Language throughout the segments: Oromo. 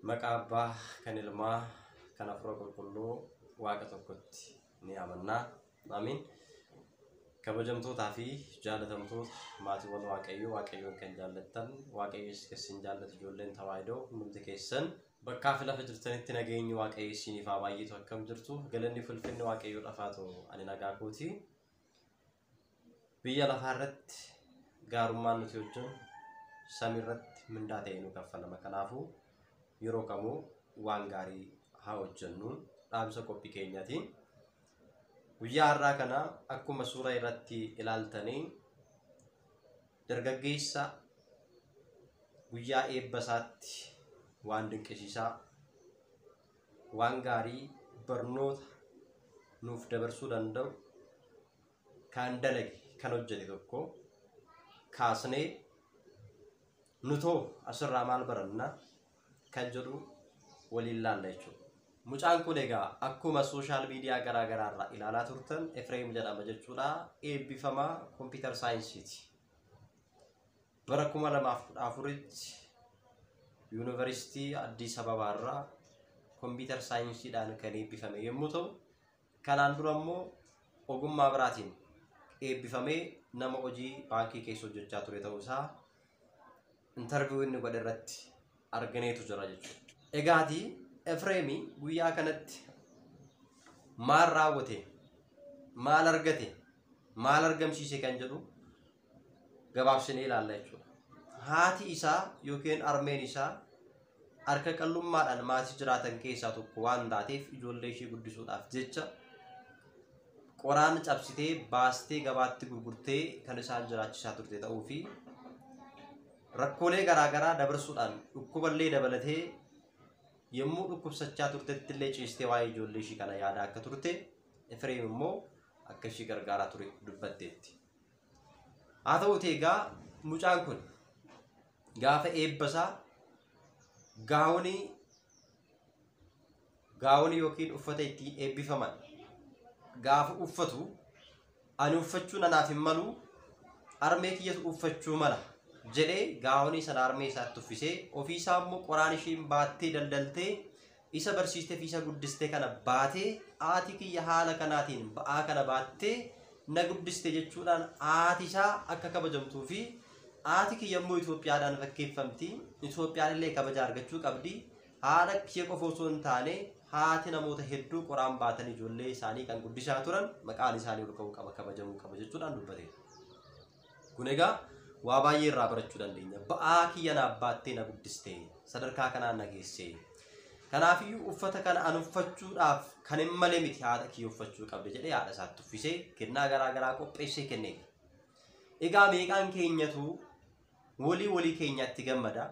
Maqaa Abbaa kan Ilmaa kan Hafuura Qulqulluu Waaqa tokkotti ni amannaa. Amiin. Kabajamtootaa fi jaalatamtoota maatiiwwan Waaqayyoo, Waaqayyoon kan jaallattan, Waaqayyoos kan isin jaallatu ijoolleen Tawaahidoo hundumti keessan bakkaa fi lafa jirtanitti nageenyi Waaqayyo isiniif haa baay'atu. Akkam jirtu? Galanni fi ulfinni Waaqayyoodhaaf haa ta'u. Ani nagaa kooti. Biyya lafaa irratti gaarummaan nuti hojjennu samii irratti mindaa ta'ee nu kaffalama. Kanaafuu yeroo kamuu waan gaarii haa hojjennu dhaamsa qophii keenyaati. Guyyaa har'aa kana akkuma suura irratti ilaaltanii dargaggeessa guyyaa eebba isaatti waan dinqisiisaa, waan gaarii barnoota nuuf dabarsuu danda'u kan dalage, kan hojjete tokko kaasnee nutoo asirraa maal baranna kan jedhu waliin laalla jechuudha. Mucaan kun egaa akkuma sooshaal miidiyaa garaa garaa irraa ilaalaa turtan Efreem jedhama jechuudha. Eebbifamaa kompiitar saayinsiiti. Bara 2014tti Yuunivarsiitii Addis Ababaa irraa kompiitar saayinsiidhaan kan eebbifame yommuu ta'u, kanaan dura immoo ogummaa biraatiin eebbifamee nama hojii baankii keessa hojjechaa ture ta'uu isaa intarviiyuu inni godhe irratti arganeetu jira jechuudha. Egaati Efreemi guyyaa kanatti maal raawwate, maal argate, maal argamsiise kan jedhu gabaabsinee ilaalla jechuudha. Haati isaa yookiin armeen isaa harka qallummaadhaan maatii jiraatan keessaa tokko waan taateef ijoollee ishee guddisuudhaaf jecha qoraan cabsitee baastee gabaatti gurgurtee kan isaan jiraachisaa turte ta'uu fi rakkoolee garaagaraa dabarsuudhaan dhukkuballee dabalatee yommuu dhukkubsachaa turtetti illee ciistee waa'ee ijoollee ishii kana yaadaa akka turte, Efreem immoo akka ishii gargaaraa ture dubbatteetti. Haa ta'uuti egaa mucaan kun gaafa eebba isaa gaawonii yookiin uffata ittiin eebbifaman gaafa uffatu, ani uffachuu nanaaf hin malu, armee kiyyatu uffachuu mala jedhee gaawonii sana armee isaatti uffisee, ofiisaa immoo qoraan ishiin baattee daldaltee isa barsiistee fi isa guddistee kana baatee, haati kiyya haala kanaatiin ba'aa kana baattee na guddiste jechuudhaan haati isaa akka kabajamtuu fi haati kiyya immoo Itoophiyaadhaan fakkeeffamti. Itoophiyaan illee kabaja argachuu qabdi. Haadha kiyya qofa osoo hin taane haati namoota hedduu qoraan baatan ijoollee isaanii kan guddisaa turan maqaan isaanii ol ka'uu qaba, kabajamuu qaba jechuudhaan dubbate. Kun egaa waa baay'ee irraa barachuu dandeenya. Ba'aa kiyya naaf baattee na guddiste, sadarkaa kanaan na geesse. Kanaafiyyuu uffata kana an uffachuudhaaf kan hin male miti, haadha kiyya uffachuu qabde jedhee haadha isaatti uffisee kennaa garaa garaa qopheessee kenneef. Egaa meeqaan keenyatu walii walii keenyaatti gammada?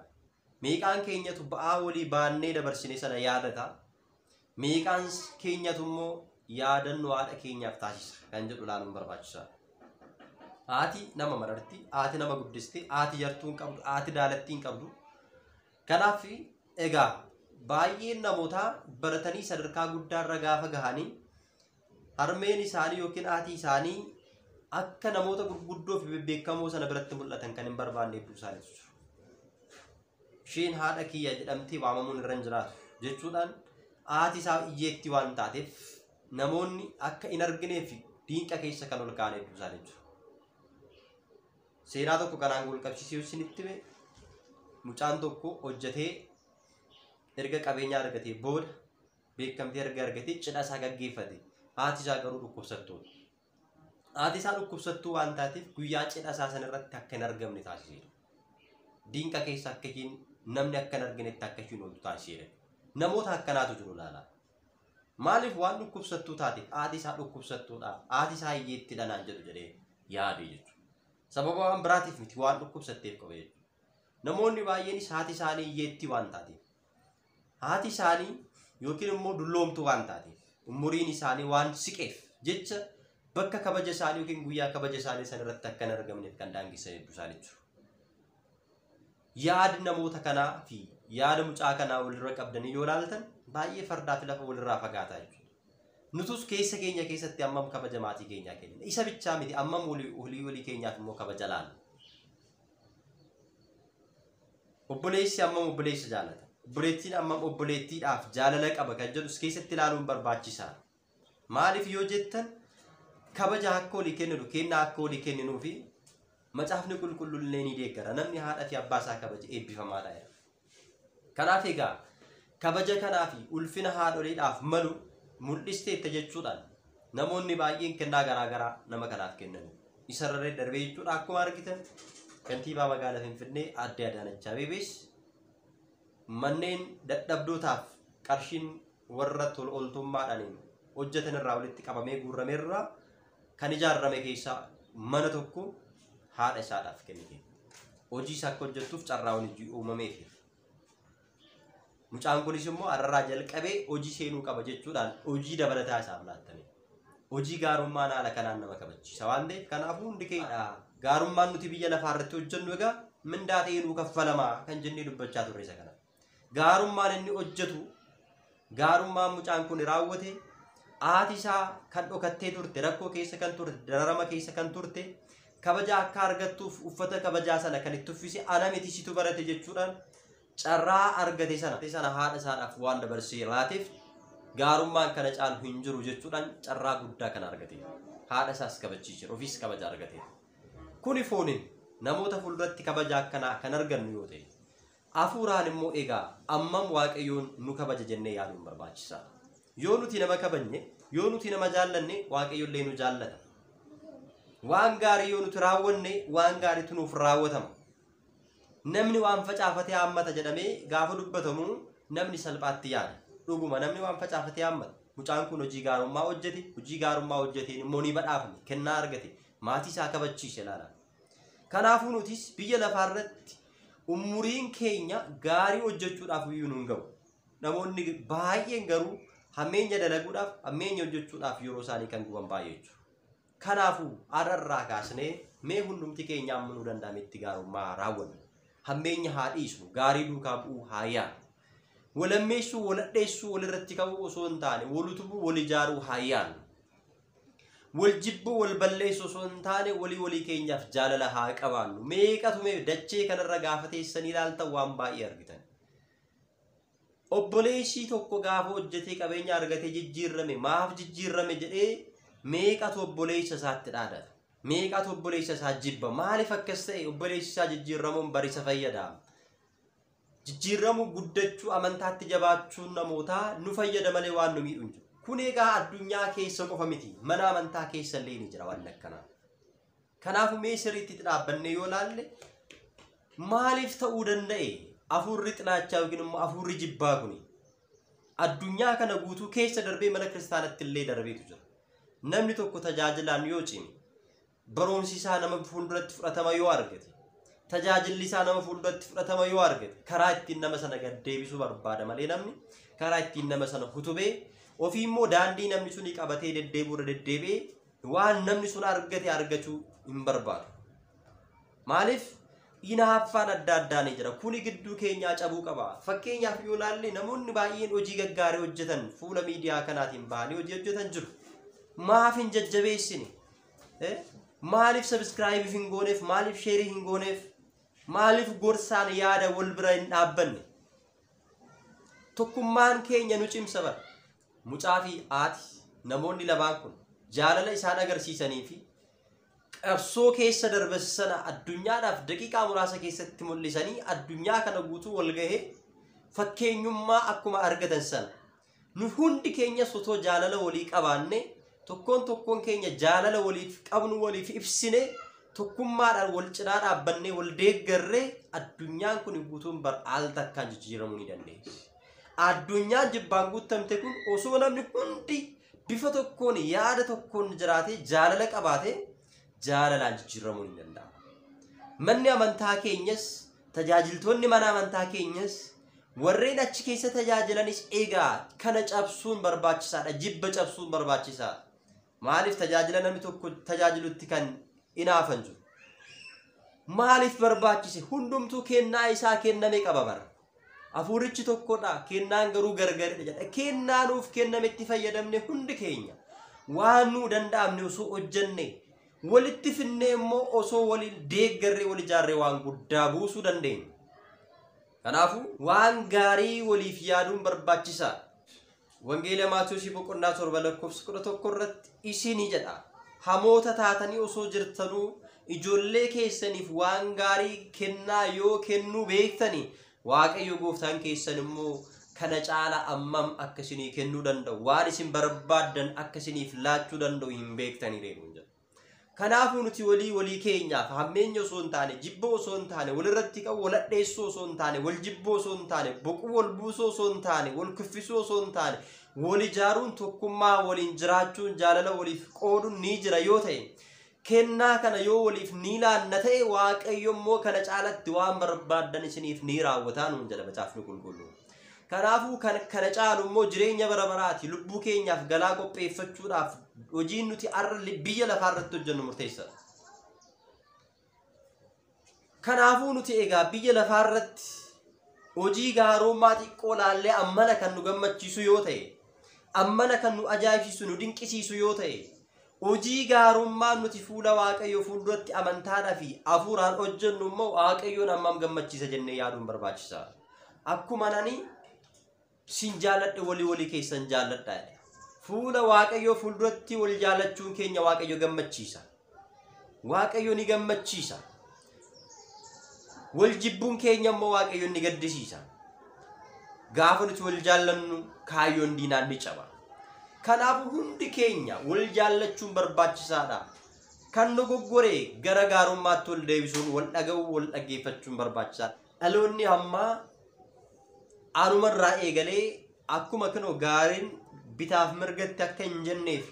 Meeqaan keenyatu ba'aa walii baannee dabarsine sana yaadata? Meeqaan keenyatu immoo yaadannoo haadha keenyaaf taasisa kan jedhu ilaaluun barbaachisaadha. Haati nama mararti, haati nama guddiste, haati yartuu hin qabdu, haati daalattii hin qabdu. Kanaaf egaa baay'een namootaa baratanii sadarkaa guddaarra gaafa gahanii harmeen isaanii yookiin haati isaanii akka namoota gurguddoo fi bebbeekamoo sana biratti mul'atan kan hin barbaanne hedduu isaaniitu jiru. Isheen haadha kiyya jedhamtee waamamuun irra hin jiraatu jechuudhaan haati isaa hiyyeettii waan taateef namoonni akka hin argineef diinqa keessa kan ol ka'an hedduu isaanii jiru. Seenaa tokko kanaan wal qabsiisee isinitti hime, mucaan tokko hojjetee erga qabeenya argatee booda beekamtii erga argatee cidha isaa gaggeeffate. Haati isaa garuu dhukkubsattuudha. Haati isaa dhukkubsattuu waan taateef guyyaa cidha isaa sana irratti akka hin argamne taasiseera. Diinqa keessa akka ishiin namni akka hin arginetti akka ishiin ooltu taasiseera. Namoota akkanaatu jiru ilaalaa. Maaliif? Waan dhukkubsattuu taateef, haati isaa dhukkubsattuudha, haati isaa hiyyeettidha naan jedhu jedhee yaade jechuudha. Sababa waan biraatiif miti, waan dhukkubsatteef qofa jechuudha. Namoonni baay'eenis haati isaanii hiyyeettii waan taateef, haati isaanii yookiin immoo dulloomtuu waan taateef, umuriin isaanii waan siqeef jecha bakka kabaja isaanii yookiin guyyaa kabaja isaanii sana irratti akka hin argamneef kan daangessan hedduu isaanii jiru. Yaadi namoota kanaa fi yaada mucaa kanaa walirra qabdanii yoo ilaaltan baay'ee fardaa fi lafa walirraa fagaataa jechuudha. Nutus keessa keenya keessatti ammam kabaja maatii keenyaa kennina? Isa bichaa miti, ammam walii walii keenyaaf immoo kabaja laanna? Obboleessi ammam obboleessa jaalata? Obboleettiin ammam obboleettiidhaaf jaalala qaba kan jedhus keessatti ilaaluun barbaachisaadha. Maaliif yoo jettan kabaja akka walii kenninu, kennaa akka walii kenninuu fi macaafni qulqulluun ni deeggara. Namni haadha fi abbaa isaa kabaja eebbifamaadha. Kanaaf egaa kabaja kanaa fi ulfina haadholeedhaaf malu mul'isteetta jechuudhaan namoonni baay'een kennaa garaagaraa nama kanaaf kennan. Isarra darbee jechuudha akkuma argitan kantiibaa magaalaa Finfinnee Aadde Adaanach Abeebees manneen dadhabdootaaf qarshiin warra tola ooltummaadhaan hojjetan irraa walitti qabamee guurrame irraa kan ijaarame keessaa mana tokko haadha isaadhaaf kennite. Hojii isaa akka hojjettuuf carraa hojii uumameef. Mucaan kunis immoo har'arraa jalqabee hojii seenuu qaba jechuudhaan hojii dabalataa isaaf laattame. Hojii gaarummaan haala kanaan nama kabachiisa waan ta'eef kanaafuu hundi keenya gaarummaan nuti biyya lafaa irratti hojjennu egaa mindaa ta'ee nuu kaffalamaa kan jennee dubbachaa turre isa kana. Gaarummaan inni hojjetu, gaarummaan mucaan kun raawwate, haati isaa kan dhokattee turte, rakkoo keessa kan turte, dararama keessa kan turte, kabaja akka argattuuf uffata kabajaa sana kan itti uffise ana miti situ barate jechuudhaan carraa argate sana haadha isaadhaaf waan dabarsee laateef gaarummaan kana caalu hin jiru jechuudhaan carraa guddaa kana argate. Haadha isaas kabachiise, ofiis kabaja argate. Kuni fooniin namoota fuulduratti kabaja akkanaa kan argannu yoo ta'e, hafuuraan immoo egaa ammam Waaqayyoon nu kabaja jennee yaaduun barbaachisaadha. Yoo nuti nama kabajne, yoo nuti nama jaallanne, Waaqayyoon nu jaallata. Waan gaarii yoo nuti raawwanne, waan gaariitu nuuf raawwatama. Namni waan facaafatee haammata jedhamee gaafa dubbatamu namni salphaatti yaada. Dhuguma namni waan facaafatee haammata. Mucaan kun hojii gaarummaa hojjete, hojii gaarummaa hojjeteen immoo ni badhaafame, kennaa argate, maatii isaa kabachiise ilaala. Kanaafuu nutis biyya lafaarratti umuriin keenya gaarii hojjechuudhaaf iyyuu nu hin ga'u. Namoonni baay'een garuu hammeenya dalaguudhaaf, hammeenya hojjechuudhaaf yeroo isaanii kan guban baay'ee jechuudha. Kanaafuu har'arraa kaasnee mee hundumti keenya amma nuu danda'ametti gaarummaa raawwannu. Hammeenya haa dhiisnu, gaarii duukaa bu'uu haa yaadnu. Walammeessuu, waladheessuu, walirratti ka'uu osoo hin taane, wal utubuu, wal ijaaruu haa yaadnu. Wal jibbuu, wal balleessuu osoo hin taane, walii walii keenyaaf jaalala haa qabaannu. Meeqatu mee dachee kanarra gaafa teessanii ilaaltan waan baay'ee argitan. Obboleessii tokko gaafa hojjetee qabeenya argatee jijjiirame, maaf jijjiirame jedhee meeqatu obboleessa isaatti dhaadata. Meeqatu obboleessa isaa jibba. Maaliif akkas ta'e obboleessi isaa jijjiiramuun barisa fayyada. Jijjiiramuu, guddachuu, amantaatti jabaachuun namootaa nu fayyada malee waan nu miidhu hin jiru. Kun egaa addunyaa keessa qofa miti. Mana amantaa keessa illee ni jira waan akkanaa. Kanaafuu mee sirriitti dhaabbannee yoo ilaalle maaliif ta'uu danda'e hafuurri xilaachaa yookiin immoo hafuurri jibbaa kuni addunyaa kana guutuu keessa darbee mana kiristaanatti illee darbeetu jira. Namni tokko tajaajilaan yoo cime, barumsi isaa nama fuulduratti fudhatama yoo argate, tajaajilli isaa nama fuulduratti fudhatama yoo argate, karaa ittiin nama sana gad deebisuu barbaada malee namni karaa ittiin nama sana hutubee ofii immoo daandii namni suni qabatee deddeebi'u irra deddeebi'ee waan namni sun argate argachuu hin barbaadu. Maaliif hinaaffaan adda addaa ni jira. Kuni gidduu keenyaa cabuu qaba. Fakkeenyaaf yoo ilaalle namoonni baay'een hojii gaggaarii hojjetan fuula miidiyaa kanaatiin bahanii hojii hojjetan jiru. Maaf hin jajjabeessine? Maaliif sabiskiraayibii hin gooneef? Maaliif sheerii hin gooneef? Maaliif gorsaan yaada wal bira hin dhaabbanne? Tokkummaan keenya nu cimsa bara. Mucaa fi haati namoonni lamaan kun jaalala isaan agarsiisanii fi qabsoo keessa darbe sana addunyaadhaaf daqiiqaa muraasa keessatti mul'isanii addunyaa kana guutuu wal gahee fakkeenyummaa akkuma argatan sana nu hundi keenyas otoo jaalala walii qabaanne, tokkoon tokkoon keenya jaalala waliif qabnu waliif ibsine, tokkummaadhaan wal cinaa dhaabbannee wal deeggarree addunyaan kun guutuun bar al takkaan jijjiiramuu ni dandeessi. Addunyaan jibbaan guutamte kun osoo namni hundi bifa tokkoon yaada tokkoon jiraatee jaalala qabaate jaalalaan jijjiiramuu ni danda'ama. Manni amantaa keenyas, tajaajiltoonni mana amantaa keenyas, warreen achi keessa tajaajilanis egaa kana cabsuun barbaachisaadha. Jibba cabsuun barbaachisaadha. Maaliif tajaajila namni tokko tajaajilutti kan hinaafan jiru? Maaliif barbaachise? Hundumtuu kennaa isaa kenname qaba bara. Hafuurichi tokkodha, kennaan garuu gargaridha jedha. Kennaa nuuf kennametti fayyadamne hundi keenya waan nuu danda'amne osoo hojjenne walitti finnee immoo osoo waliin deeggarree wal ijaarree waan guddaa buusuu dandeenya. Kanaafuu waan gaarii waliif yaaduun barbaachisaadha. Wangeela Maatiyuus boqonnaa 7 lakkoofsa 11 irratti isinii jedha. Hamoota taatanii osoo jirtanuu ijoollee keessaniif waan gaarii kennaa yoo kennuu beektanii Waaqayyo gooftaan keessan immoo kana caala ammam akka isinii kennuu danda'u, waan isin barbaaddan akka isiniif laachuu danda'u hin beektanii reebuun jedha. Kanaafuu nuti walii walii keenyaaf hammeenya osoo hin taane, jibba osoo hin taane, walirratti qabu wal hadheessuu osoo hin taane, wal jibbuu osoo hin taane, boquu wal buusuu osoo hin taane, wal kuffisuu osoo hin taane, wal ijaaruun tokkummaa waliin jiraachuun jaalala waliif qooduun ni jira yoo ta'e, kennaa kana yoo waliif ni laanna ta'e Waaqayyo immoo kana caalatti waan barbaaddan isiniif ni raawwataa nuun jedha Macaafni Qulqulluun. Kanaafuu kana caalu immoo jireenya bara baraati. Lubbuu keenyaaf galaa qopheeffachuudhaaf hojiin nuti har'a biyya lafaa irratti hojjennu murteessaadha. Kanaafuu nuti egaa biyya lafaa irratti hojii gaarummaa xiqqoo laallee ammana kan nu gammachiisu yoo ta'e, ammana kan nu ajaa'ibsiisu, nu dinqisiisu yoo ta'e, hojii gaarummaa nuti fuula Waaqayyoo fuulduratti amantaadhaa fi hafuuraan hojjennu immoo Waaqayyoon ammam gammachiisa jennee yaaduun barbaachisaadha. Akkuma nani sin jaalladhe walii walii keessan jaalladha jedhe. Fuula Waaqayyoo fuulduratti wal jaallachuun keenya Waaqayyo gammachiisa. Waaqayyo ni gammachiisa. Wal jibbuun keenya immoo Waaqayyo ni gaddisiisa. Gaafa nuti wal jaallannu kaayyoon diinaan ni caba. Kanaafuu hundi keenya wal jaallachuun barbaachisaadha. Kan dogoggore gara gaarummaatti wal deebisuun, wal dhaga'uu, wal dhaggeeffachuun barbaachisaadha. Dhaloonni ammaa anumarraa eegalee akkuma kunoo gaariin bitaaf mirgatti akka hin jenneef,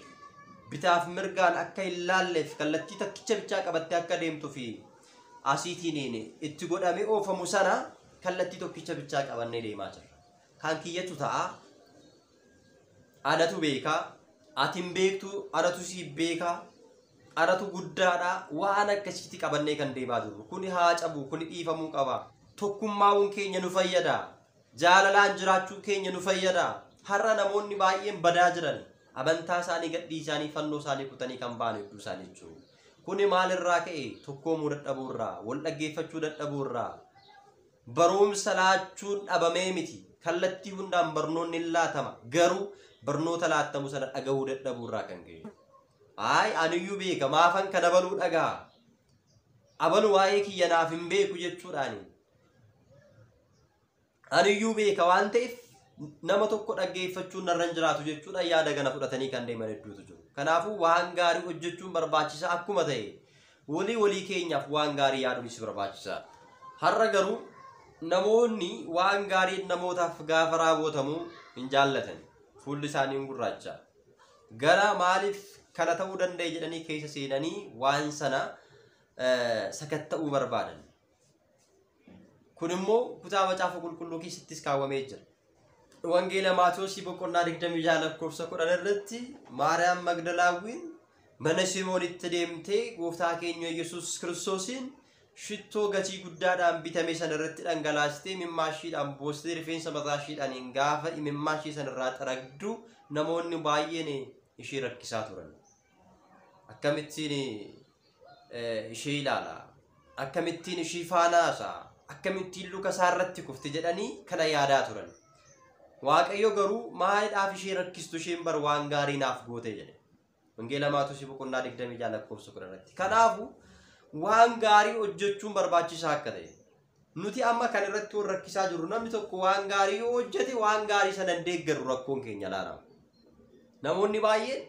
bitaaf mirgaan akka hin laalleef, kallattii takkicha bichaa qabattee akka deemtuu fi asiitiin itti godhamee oofamu sana kallattii tokkicha bichaa qabannee deemaa jirra. Kan kiyyatu ta'a, anatu beekaa, ati hin beektu, anatu siif beekaa, anatu guddaadha, waan akkasiitti qabannee kan deemaa jirru. Kuni haa cabu, kuni dhiifamuu qaba. Tokkummaawwan keenya nu fayyada. Jaalalaan jiraachuun keenya nu fayyada. Har'a namoonni baay'een badaa jiran amantaa isaanii gadhiisanii fannoo isaanii kutanii kan ba'an hedduu isaanii jechuudha. Kuni maalirraa ka'e? Tokkoomuu dadhabuurraa, wal dhaggeeffachuu dadhabuurraa, barumsa laachuun dhabamee miti. Kallattii hundaan barnoonni hin laatama. Garuu barnoota laattamu sana dhagahuu dadhabuurraa kan ka'e. Ayi aniyyuu beeka, maafan kana baluu dhagaa. Abalu waa'ee kiyya naaf hin beeku jechuudhaani. Aniyyuu beeka waan ta'eef nama tokko dhaggeeffachuun narra hin jiraatu jechuudha yaada kana fudhatanii kan deeman hedduutu jiru. Kanaafuu waan gaarii hojjechuun barbaachisaa akkuma ta'e walii walii keenyaaf waan gaarii yaaduunis barbaachisaadha. Har'a garuu namoonni waan gaariin namootaaf gaafa raawwatamu hin jaallatan. Fuulli isaanii hin gurraacha. Gara maaliif kana ta'uu danda'e jedhanii keessa seenanii waan sana sakatta'uu barbaadan. Kun immoo kutaa Macaafa Qulqulluu keessattis kaawwamee jira. Wangeela Maatiyuus boqonnaa 26 lakkoofsa 10 irratti Maariyaam Magdalaawwiin mana Simoonitti deemtee gooftaa keenya Yesuus Kiristoosiin shittoo gatii guddaadhaan bitame sana irratti dhangalaastee mimmaashiidhaan boostee rifeensa mataashiidhaan gaafa mimmaashii sana irraa xaragdu namoonni baay'een ishee rakkisaa turan. Akkamittiin ishee ilaala? Akkamittiin ishee faanaasa? Akkamittiin luka isaa irratti kufti jedhanii kana yaadaa turan. Waaqayyo garuu maaliidhaaf ishee rakkistu, isheen bar waan gaarii naaf goote jedhe. Wangeela Maatiyuus boqonnaa 26 lakkoofsa 10 irratti. Kanaafuu waan gaarii hojjechuun barbaachisaa akka ta'e. Nuti amma kan irratti wal rakkisaa jirru namni tokko waan gaarii yoo hojjete waan gaarii sana hin deeggaru rakkoon keenya laala. Namoonni baay'een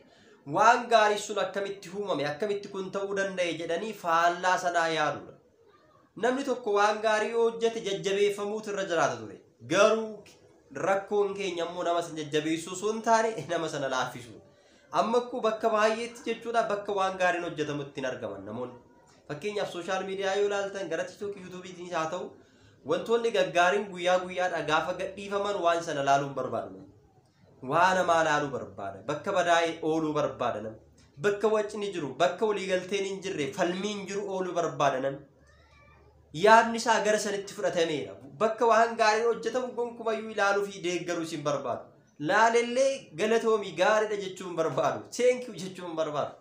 waan gaarii sun akkamitti uumame, akkamitti kun ta'uu danda'e jedhanii faallaa sanaa yaadudha. Namni tokko waan gaarii yoo hojjete jajjabeeffamuutu irra jiraata ture. Garuu rakkoon keenya immoo nama sana jajjabeessuu osoo hin taane nama sana laaffisuu. Amma akkuma bakka baay'eetti jechuudha bakka waan gaariin hojjetamutti hin argaman namoonni. Fakkeenyaaf sooshaal miidiyaa yoo ilaaltan gara TikTok, YouTube'tiin haa ta'u wantoonni gaggaariin guyyaa guyyaadhaa gaafa gadhiifaman waan sana laaluun barbaadu. Waa namaa laaluu barbaada. Bakka badaa ooluu barbaada namni. Bakka wacni jiru, bakka waliigalteen hin jirre, falmiin jiru ooluu barbaada namni. Yaadni isaa gara sanitti fudhatameera. Bakka waan gaariin hojjetamu gonkumayyuu ilaaluu fi deeggaruu hin barbaadu. Laalellee galatoomii gaariidha jechuu hin barbaadu. Thank you jechuu hin barbaadu.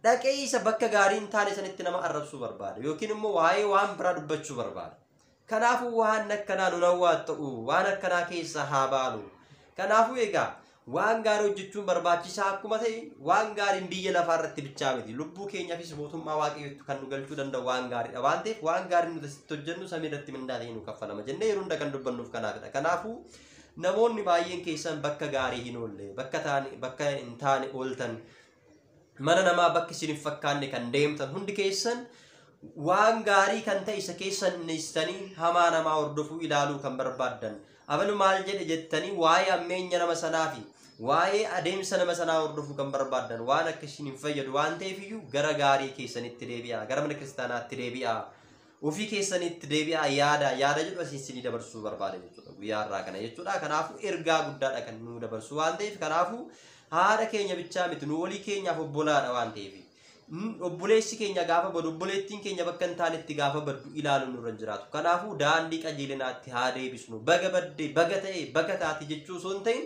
Dhaqee isa bakka gaarii hin taane sanitti nama arrabsuu barbaada. Yookiin immoo waa'ee waan biraa dubbachuu barbaada. Kanaafuu waan akkanaa nu hawwaatu waan akkanaa keessa haa baanu. Kanaafuu egaa waan gaarii hojjechuun barbaachisaa akkuma ta'e waan gaariin biyya lafaa irratti bichaa miti. Lubbuu keenyaafis mootummaa Waaqayyootti kan nu galchuu danda'u waan gaariidha waan ta'eef waan gaarii nuti asitti hojjennu samii irratti mindaa ta'ee nu kaffalama jennee yeroo hunda kan dubbannuuf kanaafidha. Kanaafuu namoonni baay'een keessan bakka gaarii hin oolle, bakka hin taane ooltan, mana namaa bakka isin hin fakkaanne kan deemtan hundi keessan waan gaarii kan ta'e isa keessan dhiistanii hamaa namaa hordofuu ilaaluu kan barbaaddan. Abalu maal jedhe jettanii waa'ee ammeenya nama sanaa fi waa'ee adeemsa nama sanaa hordofuu kan barbaaddan waan akka isin hin fayyadu waan ta'eef iyyuu gara gaarii keessanitti deebi'aa, gara mana kiristaanaatti deebi'aa, ofii keessanitti deebi'aa yaada jedhu asiin isinii dabarsuu barbaada jechuudha guyyaa har'aa kana jechuudha. Kanaafuu ergaa guddaadha kan nu dabarsu waan ta'eef kanaafuu haadha keenya bichaa miti nu walii keenyaaf obbolaadha waan ta'eef. Obboleessi keenya gaafa badu, obboleettiin keenya bakka hin taanetti gaafa baddu ilaaluun nurra hin jiraatu. Kanaafuu daandii qajeelinaatti haa deebisnu. Baga badde, baga ta'e, baga taate jechuu osoo hin ta'in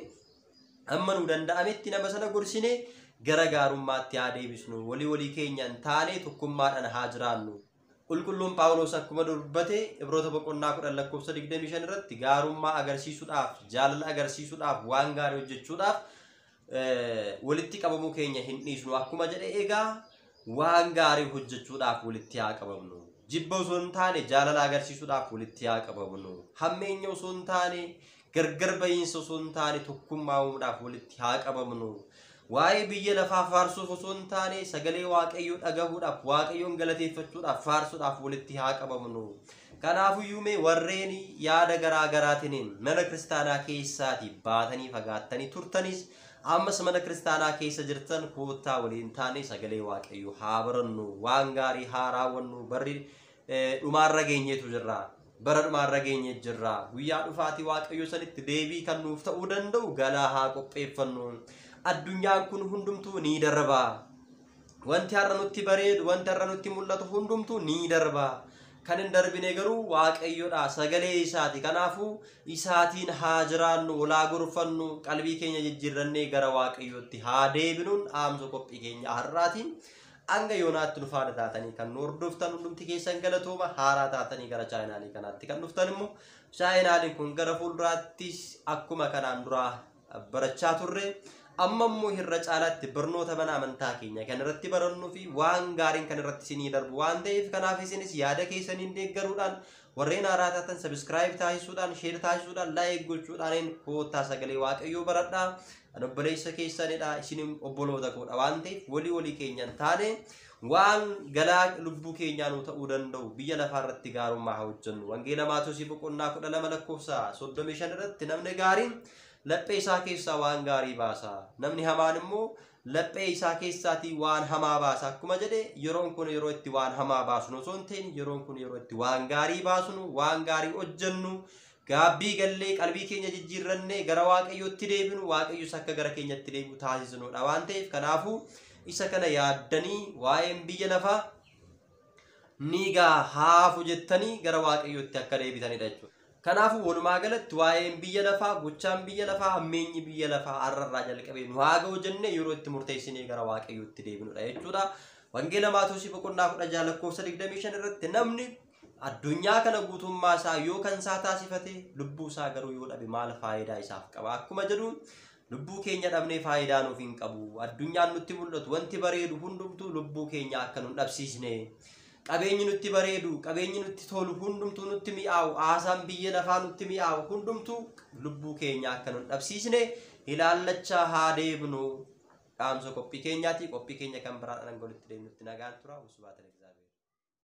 amma nu danda'ametti nama sana gorsinee gara gaarummaatti haa deebisnu. Walii walii keenyaan taanee tokkummaadhaan haa jiraannu. Qulqulluun Phaawulos akkuma dubbate Ibroota boqonnaa 10 lakkoofsa 25 irratti gaarummaa agarsiisuudhaaf, jaalala agarsiisuudhaaf, waan gaarii hojjechuudhaaf walitti qabamuu keenya hin dhiisnu. Akkuma jedhe egaa waan gaarii hojjechuudhaaf walitti haa qabamnu. Jibba osoo hin taane jaalala agarsiisuudhaaf walitti haa qabamnu. Hammeenya osoo hin taane, gargar bahiinsa osoo hin taane tokkummaa uumuudhaaf walitti haa qabamnu. Waa'ee biyya lafaa faarsuuf osoo hin taane sagalee Waaqayyoo dhagahuudhaaf, Waaqayyoon galateeffachuudhaaf, faarsuudhaaf walitti haa qabamnu. Kanaafuyyuu mee warreen yaada garaa garaatiin mana kiristaanaa keessaatii baatanii fagaattanii turtanis ammas mana kiristaanaa keessa jirtan koottaa waliin taane sagalee Waaqayyoo haa barannu, waan gaarii haa raawwannu. Barri dhumaarra geenyeetu jirra. Bara dhumaarra geenyee jirra. Guyyaa dhufaatii Waaqayyoo sanitti deebii kan nuuf ta'uu danda'u galaa haa qopheeffannu. Addunyaan kun hundumtuu ni darba. Wanti har'a nutti bareedu, wanti har'a nutti mul'atu hundumtuu ni darba. Kan hin darbine garuu Waaqayyoodha, sagalee isaati. Kanaafuu isaatiin haa jiraannu, walaa gorfannu, qalbii keenya jijjiirrannee gara Waaqayyootti haa deebinuun dhaamsa qophii keenya har'aatiin. Hanga yoonaatti nu faana taatanii kan nu hordoftan hundumti keessan galatooma. Haaraa taatanii gara chaayinaalii kanaatti kan dhuftan immoo chaayinaaliin kun gara fuulduraattis akkuma kanaan duraa barachaa turre amma immoo irra caalaatti barnoota mana amantaa keenya kan irratti barannuu fi waan gaariin kan irratti isinii darbu waan ta'eef kanaaf isinis yaada keessaniin deeggaruudhaan warreen haaraa taatan sabiskiraayib taasisuudhaan, sheer taasisuudhaan, laayik gochuudhaan koottaa sagalee Waaqayyoo baradhaa. Ani obboleessa keessanidha, isin obboloota koodha waan ta'eef walii walii keenyaan taane waan galaa lubbuu keenyaa nu ta'uu danda'u biyya lafaa irratti gaarummaa haa hojjennu. Wangeela Maatewos boqonnaa 12 lakkoofsa 35 irratti namni gaariin laphee isaa keessaa waan gaarii baasa, namni hamaan immoo laphee isaa keessaatii waan hamaa baasa. Akkuma jedhe yeroon kun yeroo itti waan hamaa baasnu osoo hin ta'in yeroon kun yeroo itti waan gaarii baasnu, waan gaarii hojjennu, gaabbii gallee qalbii keenya jijjiirrannee gara Waaqayyootti deebinu, Waaqayyos akka gara keenyatti deebi'u taasisnudha waan ta'eef kanaafuu isa kana yaaddanii waa'een biyya lafaa ni gaa haafu jettanii gara Waaqayyootti akka deebitanidha jechuudha. Kanaafuu walumaa galatti waa'een biyya lafaa, gochaan biyya lafaa, hammeenyi biyya lafaa har'arraa jalqabee nu haa ga'u jennee yeroo itti murteessinee gara Waaqayyootti deebinudha jechuudha. Wangeela Maatewos boqonnaa 16 lakkoofsa 25 irratti namni addunyaa kana guutummaa isaa yoo kan isaa taasifate lubbuu isaa garuu yoo dhabe maal faayidaa isaaf qaba? Akkuma jedhu lubbuu keenya dhabnee faayidaa nuuf hin qabu. Addunyaan nutti mul'atu wanti bareedu hundumtuu lubbuu keenya akka nu dhabsiisne. Qabeenyi nutti bareedu, qabeenyi nutti tolu hundumtuu nutti mi'aawu, haasaan biyya lafaa nutti mi'aawu hundumtuu lubbuu keenya akka nu dhabsiisne ilaallachaa haa deebinu. Dhaamsa qophii keenyaati. Qophii keenya kan biraadhaan hanga walitti deemnutti nagaan tura. Usubaa Egzaabeer.